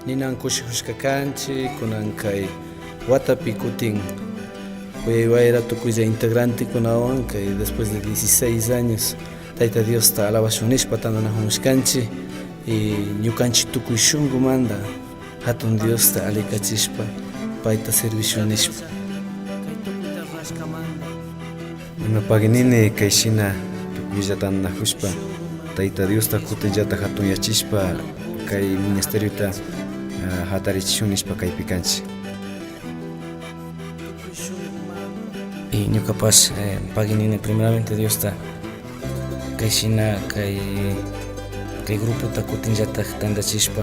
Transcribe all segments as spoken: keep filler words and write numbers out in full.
Ninan kushijushka kanchi, kunan kay watapi kutin Kuyay Wayra tukuylla integrantekunawan kay después de dieciséis años Tayta Diosta alabashun nishpa tantanajushkanchi, y ñukanchi tukuy shungumanta jatun Diosta alikachishpa payta sirvishun nishpa. Ima pagui nini kay shina tukuylla tantanajushpa Tayta Diosta kutinllata jatunyachishpa kay ministeriota, ah, jatarichishun nishpa kaypi kanchi. Y ñukapash, eh, pagui nini primeramente Diosta kay shina kay, kay grupota kutinllatak tantachishpa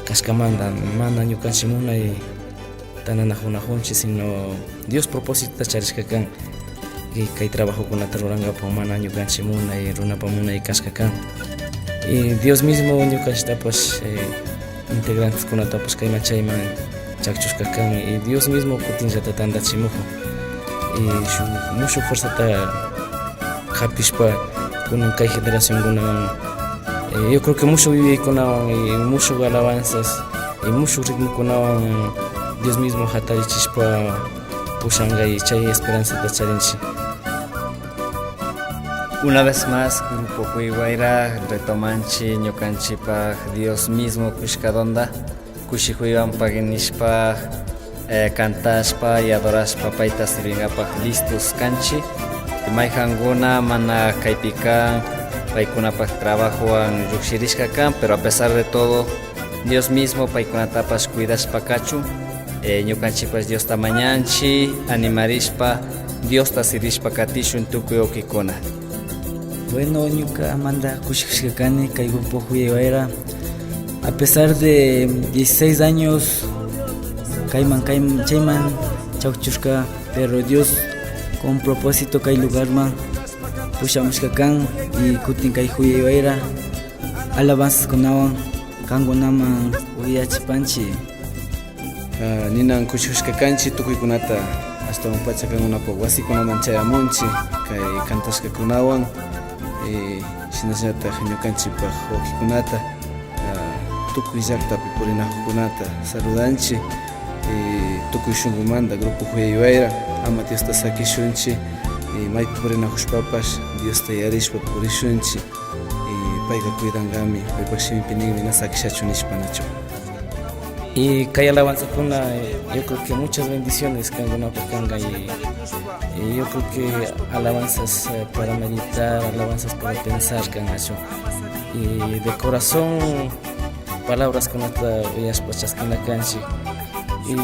kashkamanta, mana ñukanchi munay tantanajunajunchi, sino Dios propósitota charishka kan. Y kay trabajokunata rurankapak mana ñukanchi munay, runapa munay kashka kan. Y Dios mismo ñukanchitapash, eh, integranteskunatapash kayman chayman chakchushka kan. Y Dios mismo kutinllata tantachimujun. Y shuk mushuk fuerzata japishpa kunan kay generacionkunaman, eh, yo creo que mushuk yuyaykunawan y mushuk alabanzas y mushuk ritmokunawan Dios mismo jatarichishpa pushanka y chay esperanzata charinchi. Una vez más, Grupo Kuyay Wayra retomanchi ñukanchipak Dios mismo kushka donta. Kushijuywan pagui nishpa, eh, cantashpa y adorashpa payta sirvinkapak listos kanchi. Mayjankuna mana kaypi kan, paykunapak trabajowan llukshirishka kan, pero a pesar de todo, Dios mismo paykunatapash cuidashpa kachun. Eh, ñukanchipash Diosta mañanchi, animarishpa, Diosta sirvishpa katishun tukuy wawkikuna. Bueno, ñukamanta kushijushka kani kay grupo Kuyay Wayra. A pesar de dieciséis años kayman, kayman, chayman chakchushka, pero Dios con propósito kay lugarman pushamushka kan y kutin kay Kuyay Wayra alabanzaskunawan kankunaman uyachipanchi. Ah, ninan kushijushka kanchi tukuykunata ashtawanpacha kankunapak wasikunaman chayamunchi kay cantashkakunawan, eh, shinallatak ñukanchipak wawkikunata, ah, tukuy llaktapi purinajukunata saludanchi, eh, tukuy shungumanta Grupo Kuyay Wayra, ama Diosta sakishunchi, eh, maypi purinajushpapash Diosta yarishpa purishunchi. Y payka cuidankami, paypak shimipi ninmi na sakishachu nishpa nachu. Y kay alabanzakuna, eh, yo creo que muchas bendiciones kankunapak kanka y, y yo creo que alabanzas, eh, para meditar, alabanzas para pensar kankachu. Y de corazón palabraskunata uyashpa chaskina kanchi. Y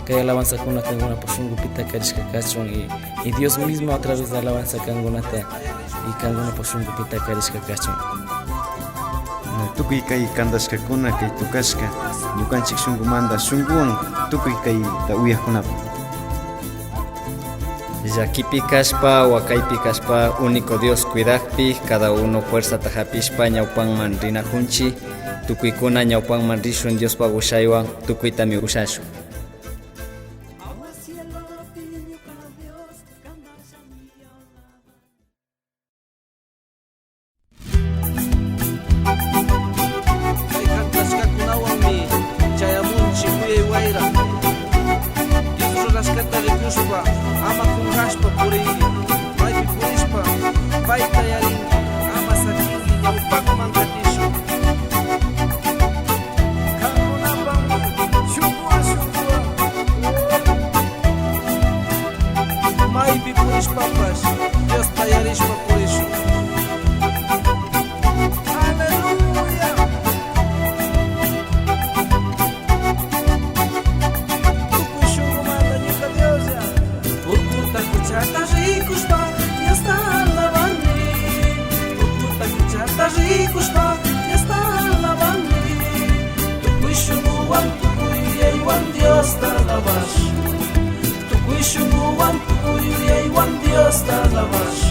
kay alabanzakuna kankunapak shunkupi takarishka kachun y, y Dios mismo a través de alabanza kankunata y kankunapak shunkupi takarishka kachun. Tukuy kay cantashkakuna, kay tukashka ñukanchik shunkumanta shunkuwan tukuy kayta uyakkunapa. Llakipi kashpa, wakaypi kashpa, único Dios cuidakpi, cada uno fuerzata japishpa ñawpanman rinakunchi. Tukuykuna ñawpanman rishun Diospa ushaywan, tukuytami ushashun. Kay cantashkakunawanmi chayamunchi kuyay wayra. Dios rurashkata rikushpa, ama kunkashpa purinki. Maypi purishpa, payta yarinki, ama sakinki, ñawpakman katishun. Kankunapak shunkuwan shunkuwan. Maypi purishpapash Diosta yarishpa purishun. Aleluya. Tukuy shunkumanta ñuka Dioslla. Pukuta kuchata rikushpa Diosta alabani. Pukuta kuchata rikushpa Diosta alabani. Tukuy shunkuwan tukuy yuyaywan Diosta alabash. Tukuy shunkuwan tukuy yuyaywan Diosta alabash.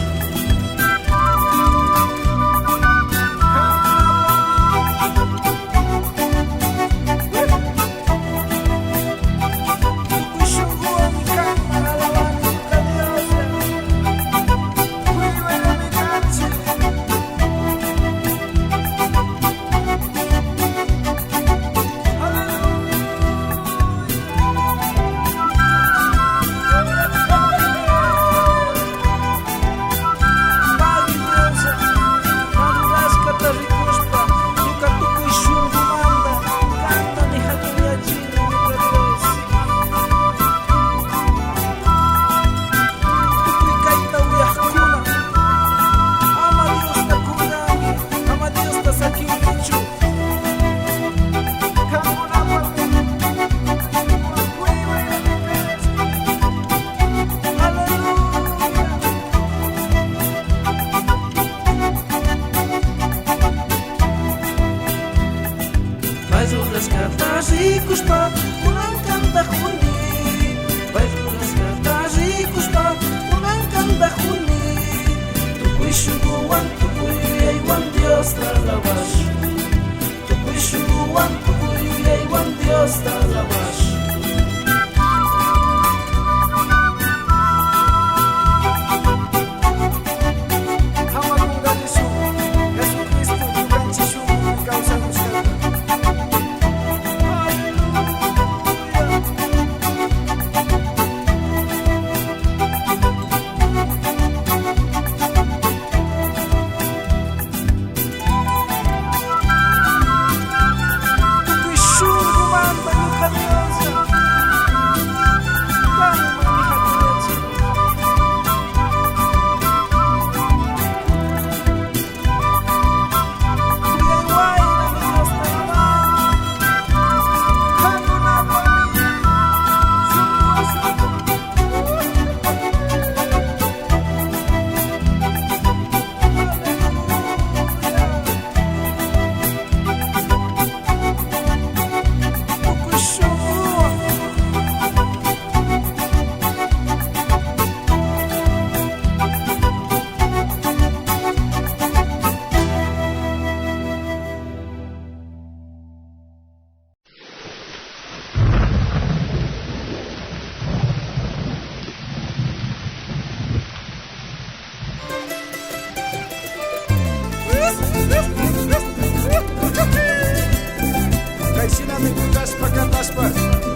Cantashpa,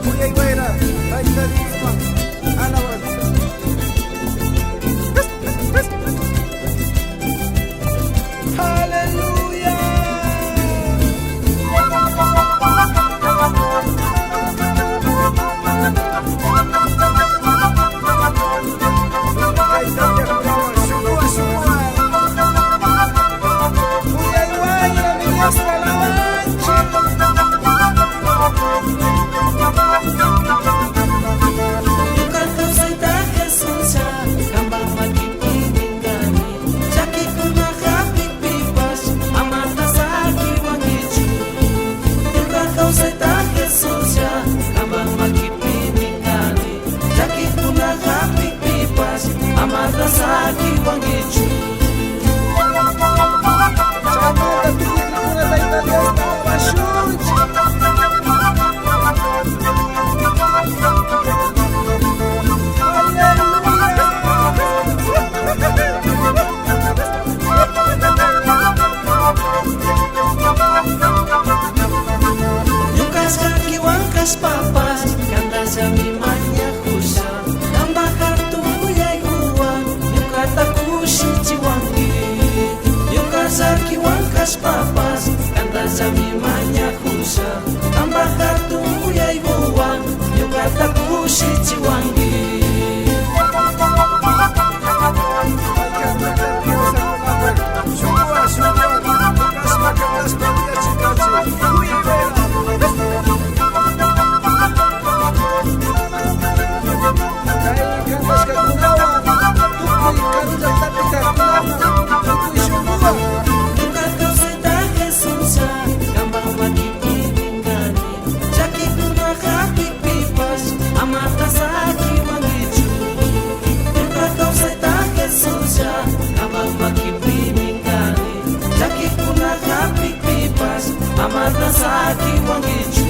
kuyay wayra, Tayta Diosman alabanza. Aleluya. Ñuka kawsayta Jesuslla kanpak makipimi kani. Llakikuna hapikpipash amata sakiwankichu. Ñuka kawsayta Jesuslla kanpak makipimi kani. Llakikuna hapikpipash amata sakiwankichu. Chaymanta tukuykunata Tayta Diosta alabashunchik. Aleluya. Ñuka llakiwan kashpapash kantallami mañakusha. Kanpak hatun yuyaykuwan ñukata kushichiwanki. Ñuka llakiwan kashpapash kantallami mañakusha. Kanpak hatun yuyaykuwan ñukata kushichiwanki. Kay kantashkakunawan tukuy karu llaktapi kakkunaman tukuy shunkuwan. Ñuka kawsayta Jesuslla kanpak makipimi kani. Llakikuna hapikpipash amata sakiwankichu. Ñuka kawsayta Jesuslla kanpak makipimi kani. Llakikuna hapikpipash amata sakiwankichu.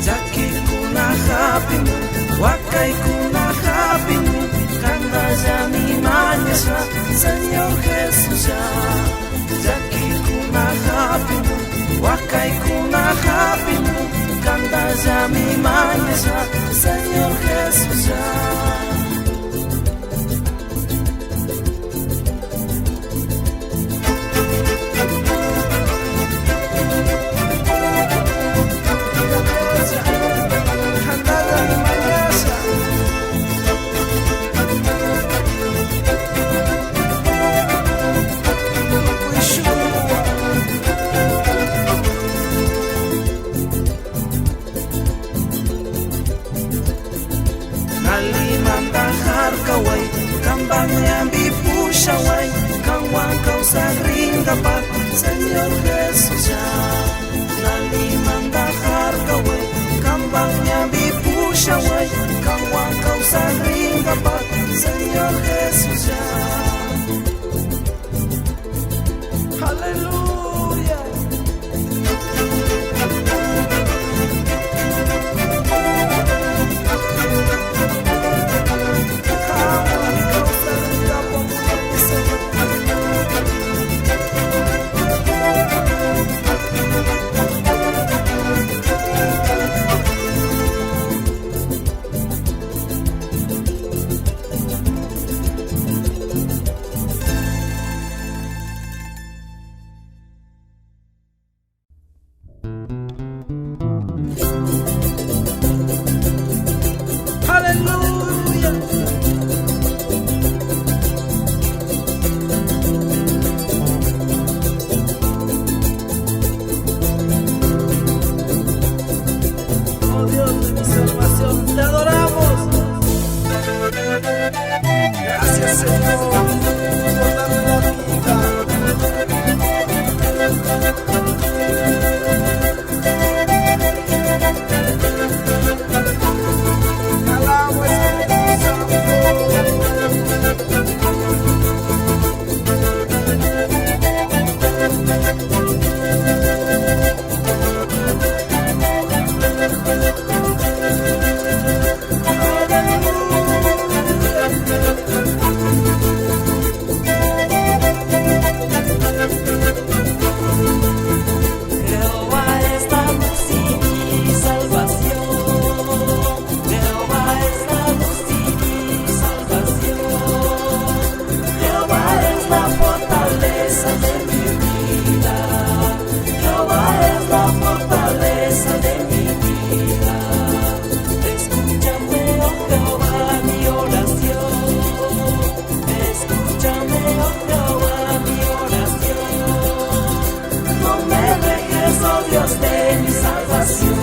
Llakikuna hapimun, wakaykuna hapimun, kantallami mañasha, Señor Jesuslla. Llakikuna hapimun, wakaykuna hapimun, kantallami mañasha, Señor Jesuslla. Allimanta harkaway, kanpak ñanpi pushaway, kanwan kawsak rinkapak, Señor Jesuslla. Allimanta harkaway, kanpak ñanpi pushaway, kanwan kawsak rinkapak, Señor Jesuslla. Aleluya. Jehová, mi oración. No me dejes, oh Dios de mi salvación.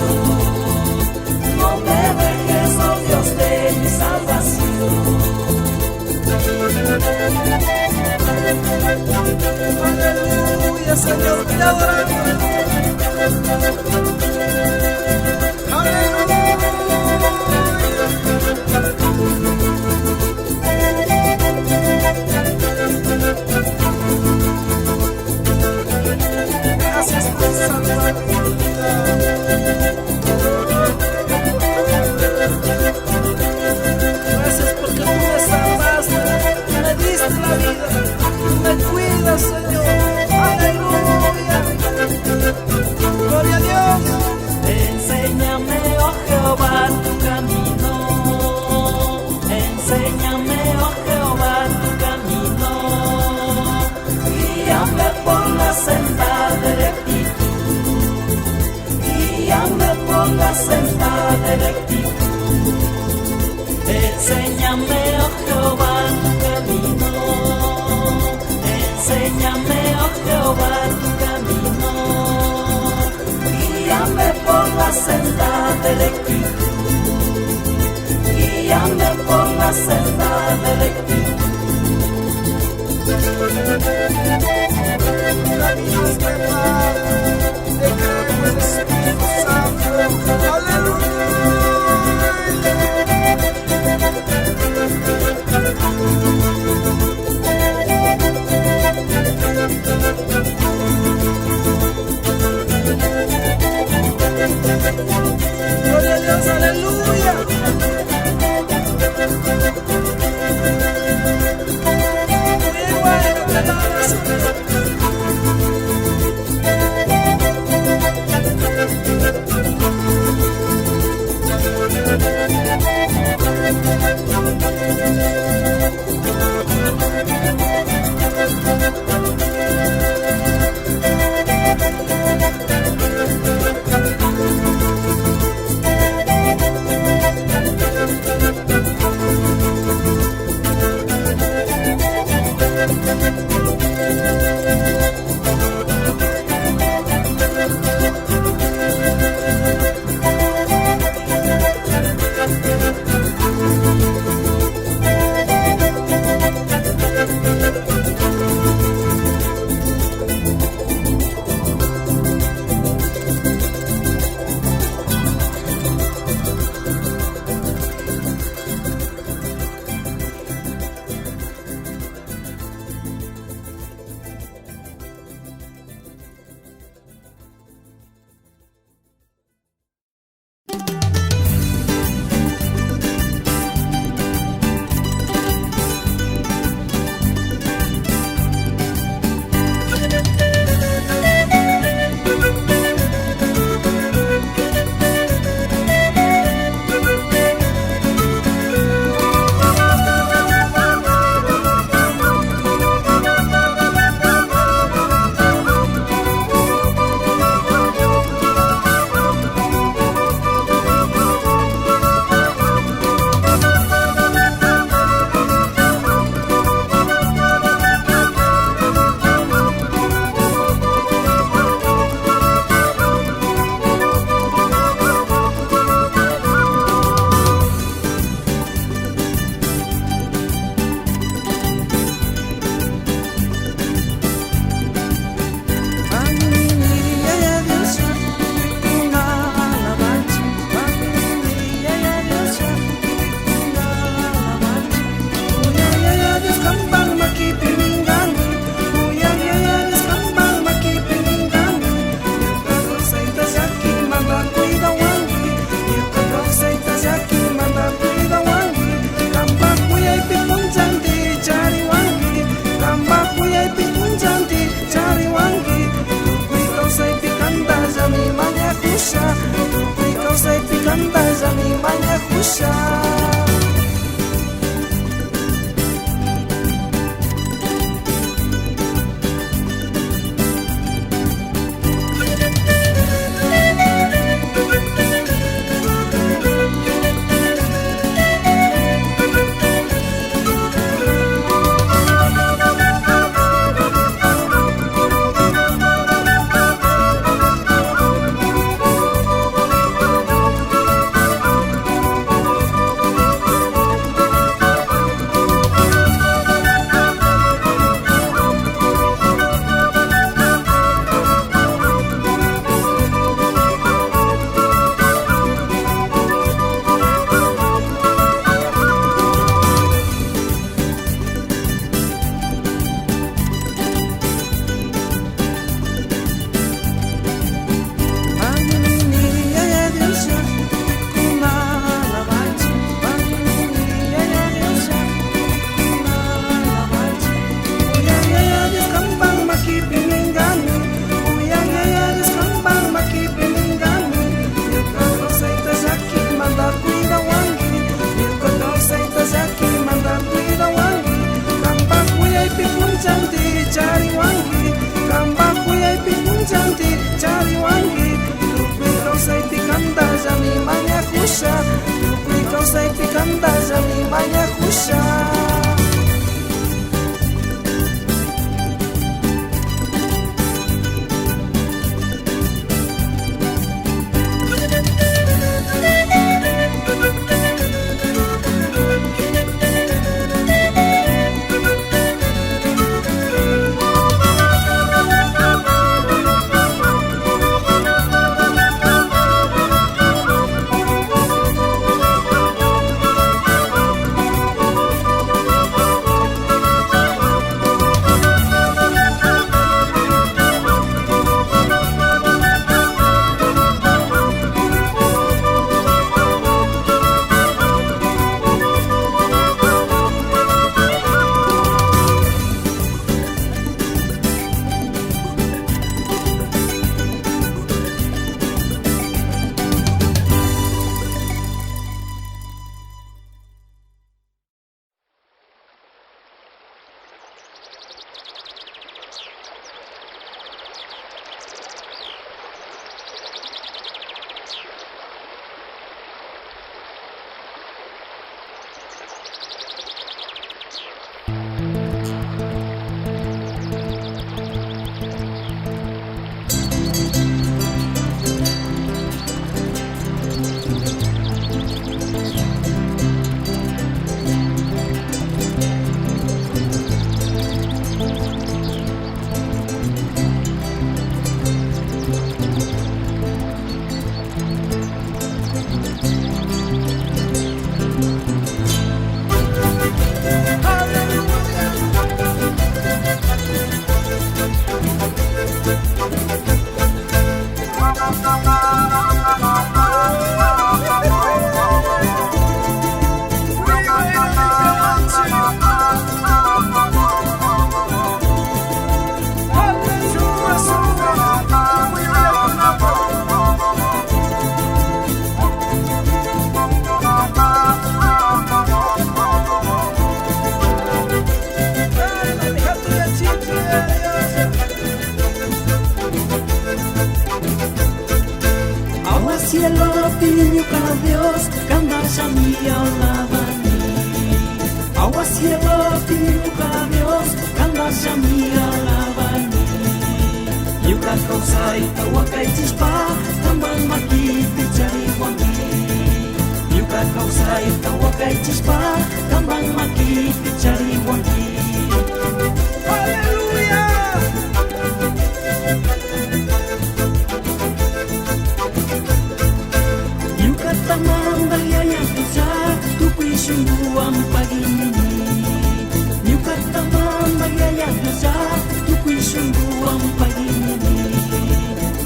No me dejes, oh Dios de mi salvación. Aleluya, Señor, te adoramos. Aleluya. Gracias por salvar mi vida. Gracias porque tú me salvaste, tú me diste la vida, tú me cuidas, Señor. Aleluya. Gloria a Dios. Enséñame, oh Jehová, tu camino. Enséñame, oh Jehová, tu camino. Guíame por la senda de rectitud. Guíame por la senda de rectitud. Enséñame, oh Jehová, tu camino. Enséñame, oh Jehová, tu camino. Guíame por la senda de rectitud. Guíame por la senda de rectitud. Aleluya. Gloria a Dios, aleluya. Chariwanki, tukuy kawsaypi kantallami mañakusha, tukuy kawsaypi kantallami mañakusha. Dios, kantallami alabani. Hawa cielopi ñuka Dios, kantallami alabani. Ñuka kawsayta wakaychishpa, kanpak makipi chariwanki. Ñuka kawsayta wakaychishpa, kanpak makipi chariwanki. Aleluya. Ñukata mandak Yaya Dioslla, tukuy shunkuwan pagui nini. Ñukata mandak Yaya Dioslla, tukuy shunkuwan pagui nini.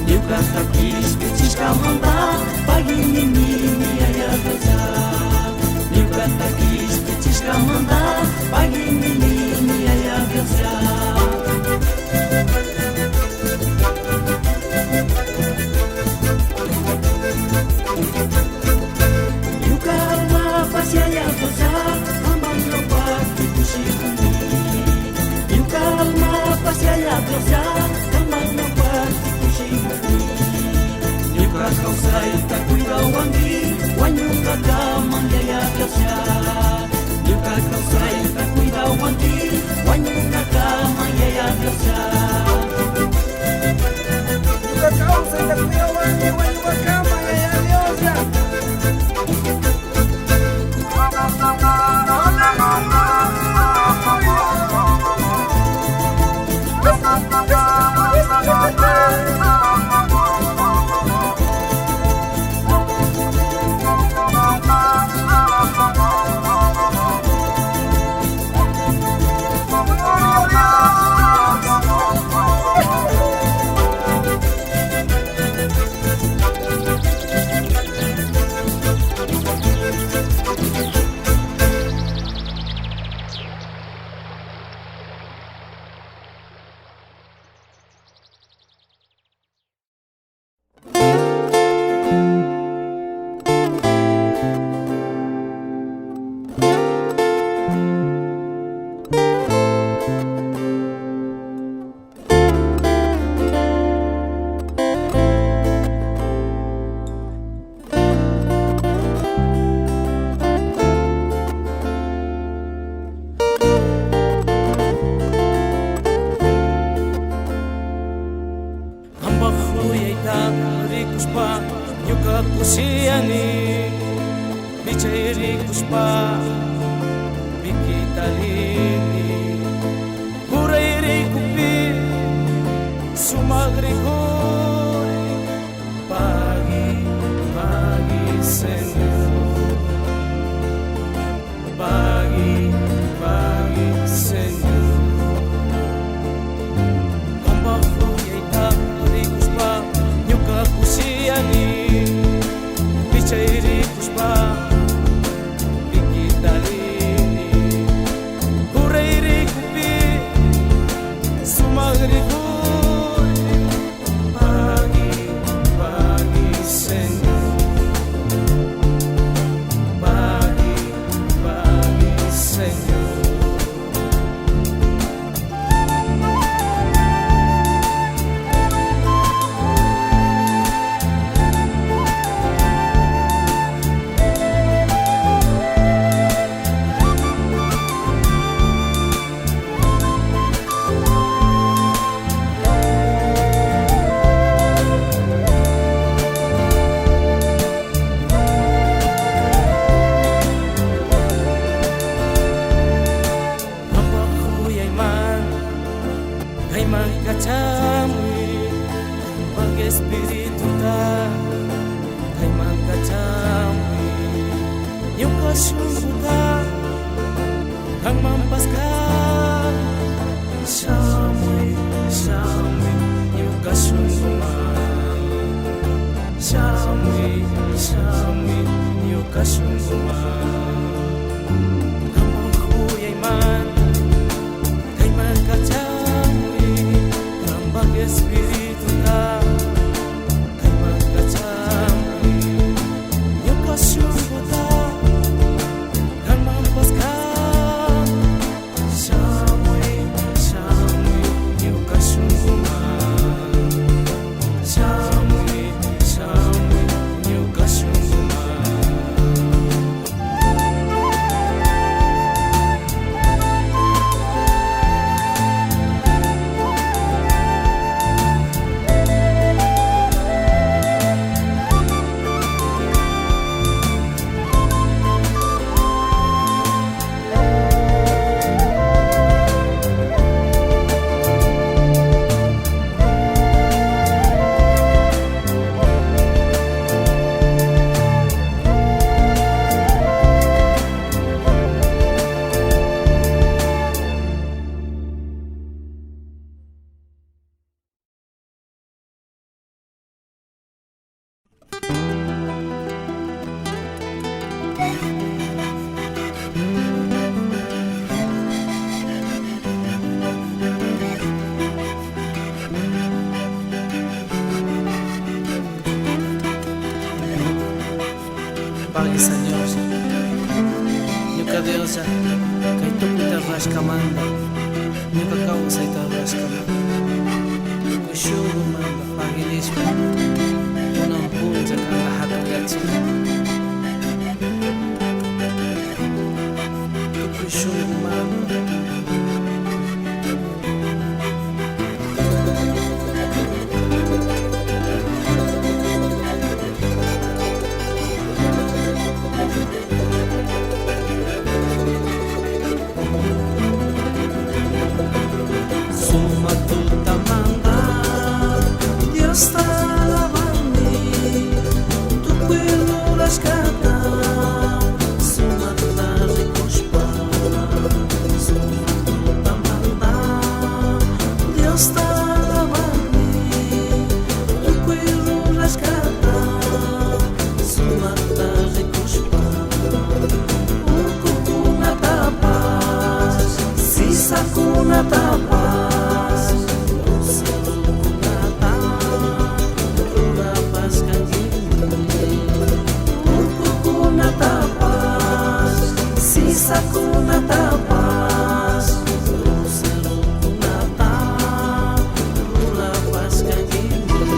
Ñukata kishpichishkamanta pagui nini Yaya Dioslla. Ñukata kishpichishkamanta pagui nini Yaya Dioslla. Ñuka almapash Yaya Dioslla, kanpak ñawpakpi kushikuni. Ñuka almapash Yaya Dioslla, kanpak ñawpakpi kushikuni. Ñuka kawsayta cuidawanki, wañunkakaman Yaya Dioslla. Ñuka kawsayta cuidawanki, wañunkakaman Yaya Dioslla. Ñuka kawsayta cuidawanki, wañunkakaman Yaya Dioslla. Kanpak kuyayta rikushpa ñuka kushiyani, pichay rikushpa pikita lini, kuray rikupi sumak rikuri. Pagui, pagui, Señor. Pagui, pagui, Señor. Kanpak kuyayta rikushpa ñuka kushiyani, pichay rikushpa pikita lini, kuray rikupi sumak rikuri. Pagui, pagui, Señor. Pagui, pagui, Señor. Kanpak kuyayman kayman kachamuy, kanpak espirituta kayman kachamuy, ñuka shunkuta kanman paskay. Shamuy, shamuy, ñuka shunkuman. Shamuy, shamuy, ñuka shunkuman. Kanpak kuyaymanta kayman kachamuy, kanpak espirituta kayman kachamuy, ñuka shunkuta kanman paskay. Shamuy, shamuy, ñuka shunkuman. Shamuy, shamuy, ñuka shunkuman. Señor, ñuka Dioslla, kay tukuyta rurashkamanta, ñuka kawsayta rurashkamanta, tukuy shunkumanta pagui nishpa, kunan punlla kanta hatunyachin. Tukuy shunkumanta. Sumak tutamanta Diosta alabani, tukuy rurashkata sumakta rikushpa. Sumak tutamanta Diosta alabani, tukuy rurashkata sumakta rikushpa. Urkukunatapash, sisakunatapash, lucerokunata rurapashkankiman. Urkukunatapash, sisakunatapash, lucerokunata rurapashkankiman.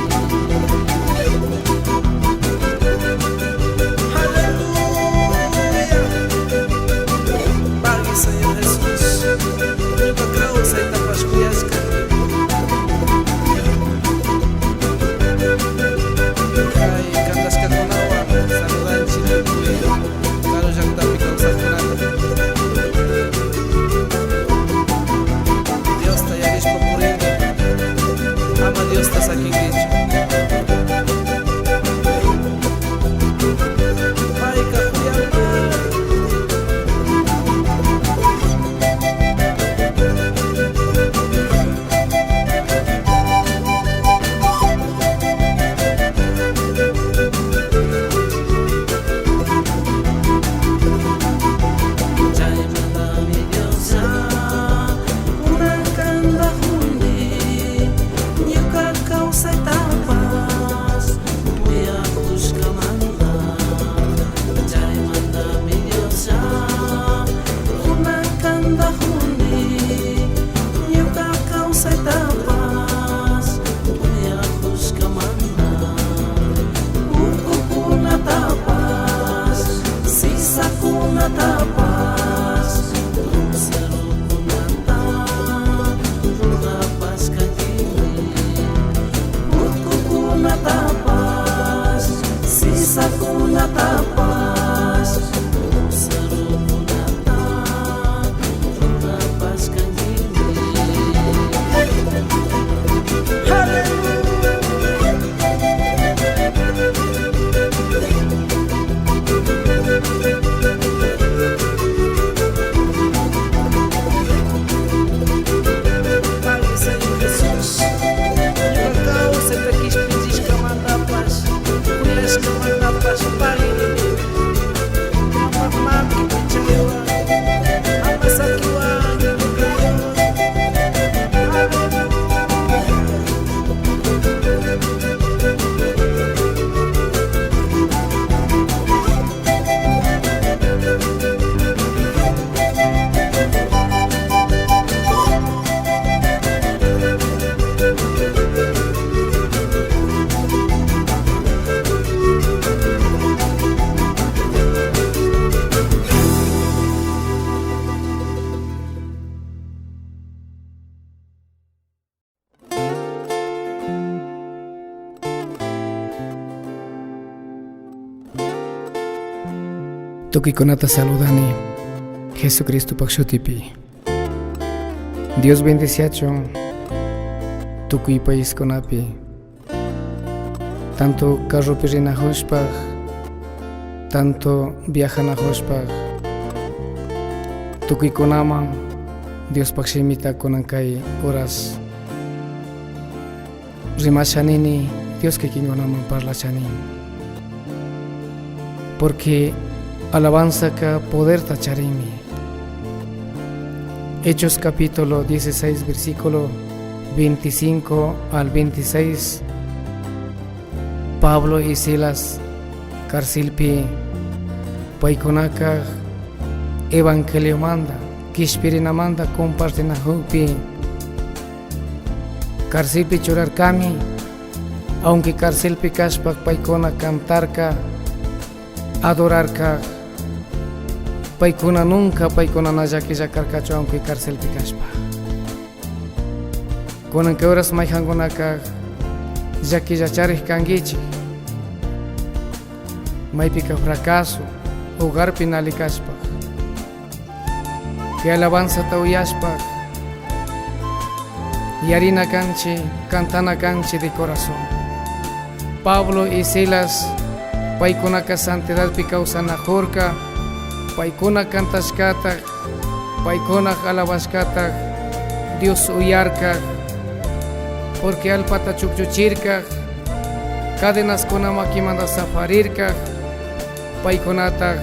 Aleluya. Pagui, Señor Jesús. Ñuka kawsaytapash kuyashka. Kay kantashkakunawan saludanchik tukuy karu llaktapi kawsakkunata. Diosta yarishpa purinki, ama Diosta sakinkichu. Payka kuyanman. Chaymantami Dioslla kunan kantapuni, ñuka kawsaytapash kuyakushkamanta. Chaymantami Dioslla kunan kantapuni, ñuka kawsaytapash kuyakushkamanta. Urkukunatapash, sisakunatapash, lucerokunata rurapashkankiman. Urkukunatapash, sisakunatapash, lucerokunata rurapashkankiman. Aleluya. Pagui, Señor Jesús. Ñuka kawsayta kishpichishkamantapash, kuyashkamantapash pagui. Ama makipi chaywan, ama sakiwan, ñuka. Aleluya. Tukuykunata saludani Jesucristopak shutipi. Dios bendiciachun tukuy paiskunapi. Tanto carropi rinakushpa, tanto viajanakushpa, tukuykunaman Diospak shimita kunan kay horas rimasha nini, Dios kikinkunaman parlacha nin. Porque alabanzaka poderta charinmi. Hechos capítulo dieciséis, versículo veinticinco al veintiséis. Pablo y Silas carcelpi Paykunaka evangeliomanta, kishpirinamanta compartinakukpi carcelpi churarkami, aunque carcelpi kashpa paykuna cantarka, adorarka, paykuna nunca paykuna na llakilla karkachu, aunque carcelpi kashpa. Kunan kay horas mayjankunaka llakillacharik kankichik, maypika fracaso, hogarpi nali kashpa. Kay alabanzata uyashpa, yarina kanchik, cantana kanchik de corazón. Pablo y Silas, paykunaka santidadpi kawsanakurka, paykuna cantashkata, paykunak alabashkata Dios uyarka, porque allpata chukchuchirka, cadenaskuna makimanta zafarirka, paykunata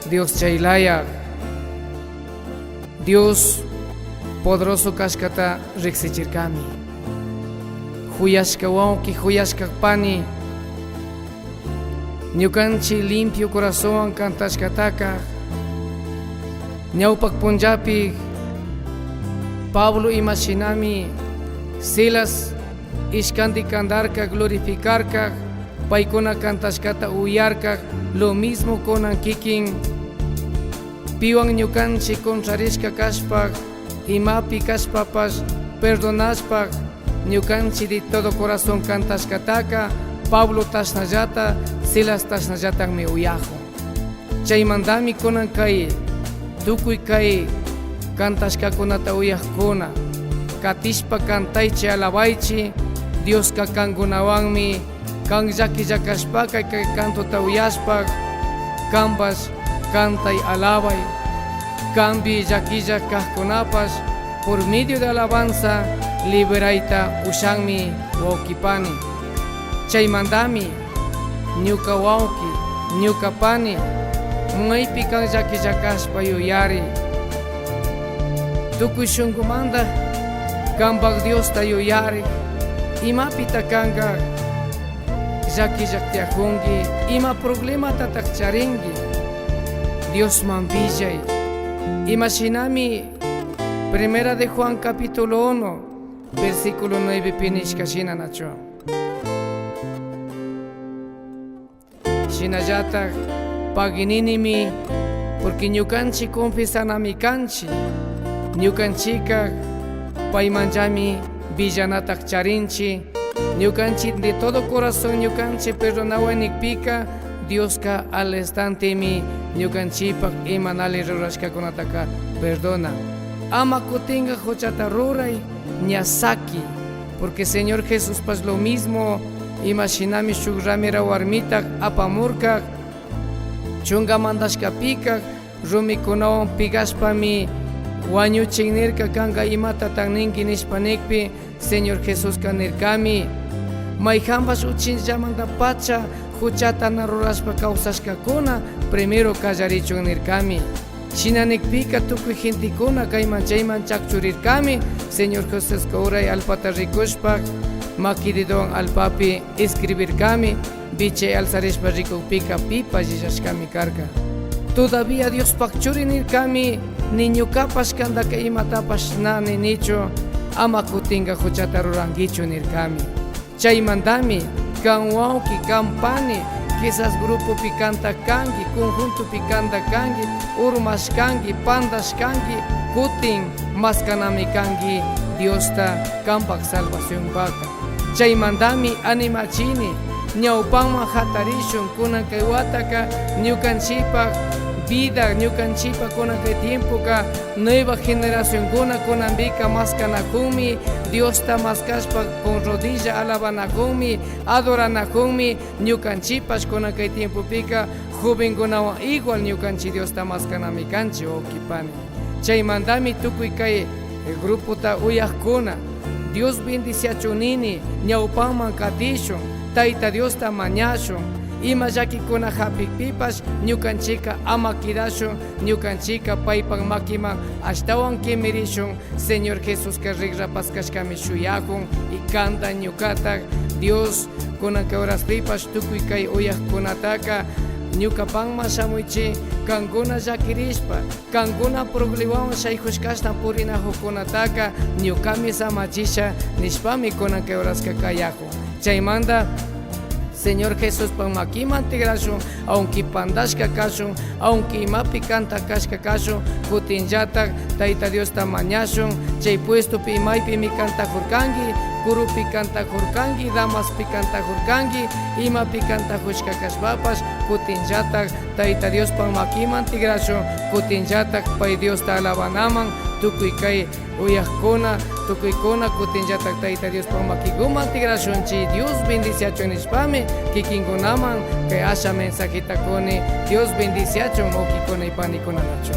Dios chaylaya. Dios poderoso kashkata riksichirkami. Juyashka wawki, juyashka pani, ñukanchik limpio corazonwan cantashkataka, ñawpak punllapi Pablo imashinami Silas ishkanti cantarka, glorificarka, paykuna cantashkata uyarka, lo mismo kunan kikin piwan ñukanchik contrarishka kashpa, imapi kashpapash perdonashpa, ñukanchik de todo corazón cantashkataka Pablo tashnallata, Silas tashnallatakmi uyakun. Chaymantami kunan kay, tukuy kay cantashkakunata uyakkuna, katishpa cantaychik, alabaychik. Dioska kankunawanmi kan. Llakilla kashpaka kay cantota uyashpa, kanpash cantay, alabay. Kanpi llakilla kakkunapash por medio de alabanza liberayta ushanmi, wawki pani. Chaymantami ñuka wawki, ñuka pani, maypi kan llakilla kashpa yuyari. Tukuy shunkumanta kanpak Diosta yuyari. Imapita kanka llakilla tiyakunki? Ima problematatak charinki? Diosman willay. Imashinami Primera de Juan capítulo uno, versículo nuevepi nishka shina, nachu? Shinallatak pagui ninimi, porque ñukanchik confesanami kanchik. Ñukanchikka paymanllami willanatak charinchik. Ñukanchik de todo corazón ñukanchik perdonaway nikpika, Dioska al instantemi ñukanchikpak ima nali rurashkakunataka perdonan. Ama kutinka huchata ruray, ña saki, porque Señor Jesuspash lo mismo, imashinami shuk ramera warmitak apamurka, chunka mandashkapika, rumikunawan pegashpami wañuchin nirka, kanka imatatak ninki nishpa nikpi, Señor Jesuska nirkami, mayjanpash uchillamanta pacha huchata na rurashpa kawsashkakuna primero kallarichun nirkami. Shina nikpika tukuy gentekuna kayman chayman chakchurirkami. Señor Jesuska uray allpata rikushpa maki dedowan allpapi escribirkami. Vichay alzarishpa rikukpika pipash illashkami karka. Todavía Diospak Churi nirkami, ni ñukapash kantaka imatapash na ninichu, ama kutinka huchata rurankichu nirkami. Chaymantami kan wawki, kan pani, quizás grupopi kanta kanki, conjuntopi kanta kanki, urmash kanki, pandash kanki, kutin maskanami kanki Diosta kanpak salvacionpaka. Chaymantami animachini, ñawpaman hatarishun. Kunan kay wataka ñukanchipa vida, ñukanchipa kunan kay tiempoka nueva generacionkuna kunanpika maskanakunmi, Diosta maskashpa con rodilla alabanakunmi, adoranakunmi. Ñukanchipash kunan kay tiempopika jovenkunawan igual ñukanchi Diosta maskanami kanchi, wawki pani. Chaymantami tukuy kay grupota uyakkuna, Dios bendiciachun nini, ñawpaman katishun, Tayta Diosta mañashun, ima llakikuna hapikpipash ñukanchika ama kidashun, ñukanchika paypak makiman ashtawan kimirishun, Señor Jesuska rikrapaskashkami shuyakun y kanta ñukata Dios kunan kay horaspipash tukuy kay uyakkunataka Ñukapanman shamuychi, kankuna llakirishpa, kankuna problemawan shaykushkashna purinakukunataka ñukami samachisha nishpami kunan kay horaska kayakun. Chaymanta Señor Jesuspa makiman tikrashun, aunque pantashka kashun, aunque imapi kanta kashka kashun, kutinllatak Tayta Diosta mañashun. Chay puestopi imaypimi kantakurkanki, kurupi kantakurkanki, damaspi kantakurkanki, imapi kantakushka kashpapash, kutinllatak Tayta Diospa makiman tikrashun, kutinllatak pay Diosta alabanaman tukuy kay uyakkuna, tukuykuna kutinllatak Tayta Diospa makikuman tikrashunchi. Dios bendiciachun nishpami kikinkunaman kay asha mensajeta kuni. Dios bendiciachun, wawkikuna y panikunanachu.